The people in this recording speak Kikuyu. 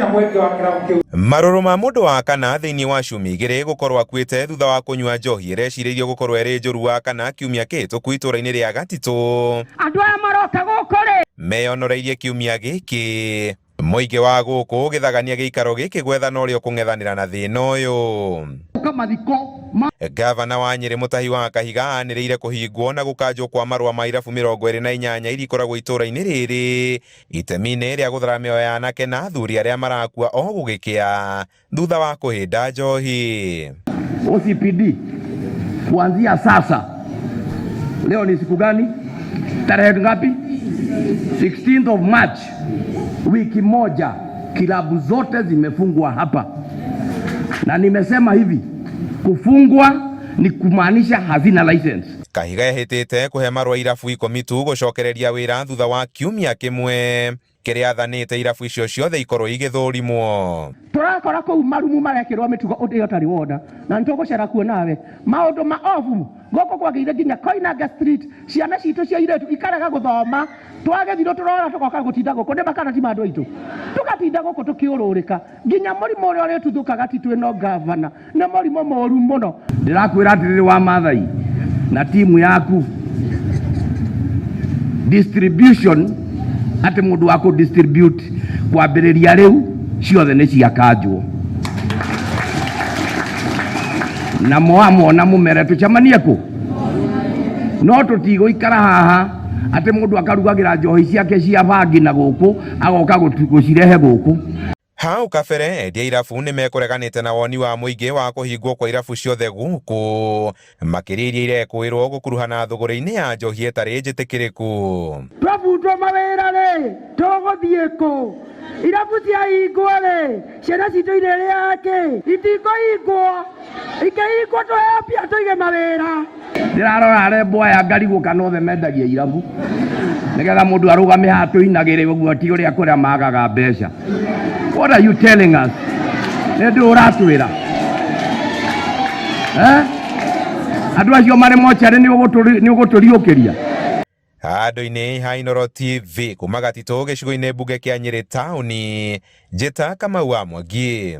Nginya mwendia wa kĩrabu kĩu. Marũrũ ma mũndũ wa kana thĩinĩ wa ciumia igĩrĩ gũkorwo akuĩte thutha wa kũnyua njohi ĩrecirĩirio gũkorwo ĩrĩ njũru wa kana kiumia kĩhĩtũku itũũra-inĩ rĩa Gatitũ. Andũ aya maroka gũkũ rĩ. Meyonoreirie kiumia gĩkĩ. Mũingĩ wa gũkũ ũgĩthagania gĩikaro gĩkĩ gwethana ũrĩa ũkũng'ethanĩra na thĩna ũyũ. Gavana wa Nyĩrĩ Mũtahi wa Kahiga anĩrĩire kũhingwo na gũkanjwo kwa marũa ma irabu 28 iria ikoragwo itũũra-inĩ rĩrĩ itemi-inĩ rĩa gũthara mĩoyo ya anake na athuri arĩa marakua o gũgĩkĩa thutha wa kũhĩnda njohi. OCPD kuanzia sasa, leo ni siku gani? Tarehe ngapi? 16th of March, wiki moja kilabu zote zimefungwa hapa, na nimesema hivi, kufungwa ni kumaanisha hazina license. Kahiga ehĩtĩte kũhe marũa irabu ikũmi tu gũcokereria wĩra thutha wa kiumia kĩmwe kĩrĩa athanĩte irabu icio ciothe ikorwo igĩthũrimwo. Tũrakora kũu marumu marekĩrwo mĩtugo ũndũ ũtarĩ wona, na nĩ tũgũcera kuo nawe maũndũ ma obu gũkũ kwagĩire nginya Koinange Street, ciana citũ cia irĩtu ikarega gũthoma, twagĩthirwo tũrora tũgoka gũtinda gũkũ nĩ makana ti ma andũ aitũ, tũgatinda gũkũ tũkĩũrũrĩka nginya mũrimũ ũrĩa ũrĩtuthũkaga ti twĩ no gavana, nĩ mũrimũ mũru mũno. Ndĩrakwĩra atĩrĩrĩ wa Maathai na timu yaku, distribution atĩ mũndũ wa kũ distribute kwambĩrĩria rĩu ciothe nĩ ciakanjwo, na mwamona mũmere tũcemanie kũ, no tũtigũikara haha atĩ mũndũ akarugagĩra njohi ciake cia bangi na gũkũ agoka gũcirehe gũkũ. Hau kabere endia irabu nĩ mekũreganĩte na woni wa mũingĩ wa kũhingwo kwa irabu ciothe gũkũ makĩria iria irekũĩrwo gũkuruhana thũgũrĩ-inĩ ya njohi ĩtarĩ njĩtĩkĩrĩku. Twabutwo mawĩra rĩ, tũgũthiĩ kũ? Irabu ciahingwo rĩ, ciana citũ irĩrĩaga kĩ? Itikũhingwo, ikĩhingwo tũheo mbia tũige mawĩra. Ndĩrarora arembo aya ngarigwo kana othe mendagia irabu nĩgetha mũndũ arũgame haha tũinagĩre ũguo ti ũrĩa kũrĩa magaga mbeca. What are you telling us? Nĩ ndũ ũratwĩra? Eh? Andũ acio marĩ mocarĩ nĩ ũgũtũriũkĩria. Handũ-inĩ ha Inooro TV kuma Gatitũ gĩcigo-inĩ mbunge kĩa Nyĩrĩ taũni, Njĩta Kamau wa Mwangi.